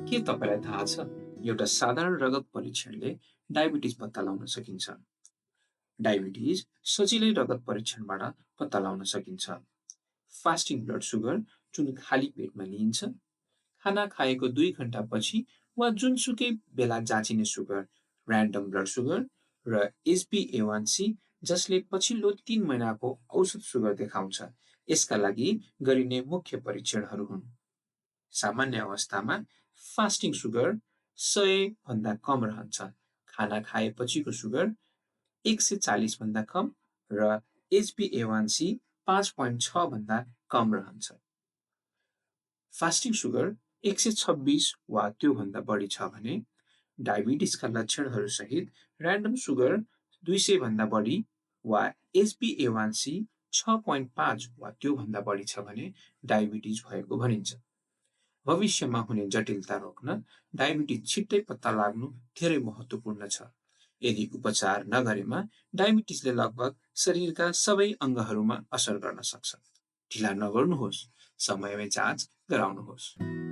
के तपाईँलाई थाहा छ एउटा साधारण रगत परीक्षणले डायबिटिज पत्ता लगाउन सकिन्छ? डायबिटिज सजिलै रगत परीक्षणबाट पत्ता लगाउन सकिन्छ। फास्टिङ ब्लड सुगर जुन खाली पेटमा लिइन्छ, खाना खाएको 2 घण्टापछि वा जुनसुकै बेला जाँचिने सुगर, र्यान्डम ब्लड सुगर र HbA1c जसले पछिल्लो 3 महिनाको औसत सुगर देखाउँछ, यसका लागि गरिने मुख्य परीक्षणहरू हुन्। सामान्य अवस्थामा फास्टिङ सुगर 100 भन्दा कम रहन्छ, खाना खाएपछिको सुगर 140 भन्दा कम र HbA1c 5.6 भन्दा कम रहन्छ। फास्टिङ सुगर 126 वा त्योभन्दा बढी छ भने डायबिटिजका लक्षणहरूसहित र्यान्डम सुगर 200 भन्दा बढी वा HbA1c 6.5 वा त्योभन्दा बढी छ भने डायबिटिज भएको भनिन्छ। भविष्यमा हुने जटिलता रोक्न डायबिटिज छिट्टै पत्ता लाग्नु धेरै महत्त्वपूर्ण छ। यदि उपचार नगरेमा डायबिटिजले लगभग शरीरका सबै अङ्गहरूमा असर गर्न सक्छ। ढिला नगर्नुहोस्, समयमै जाँच गराउनुहोस्।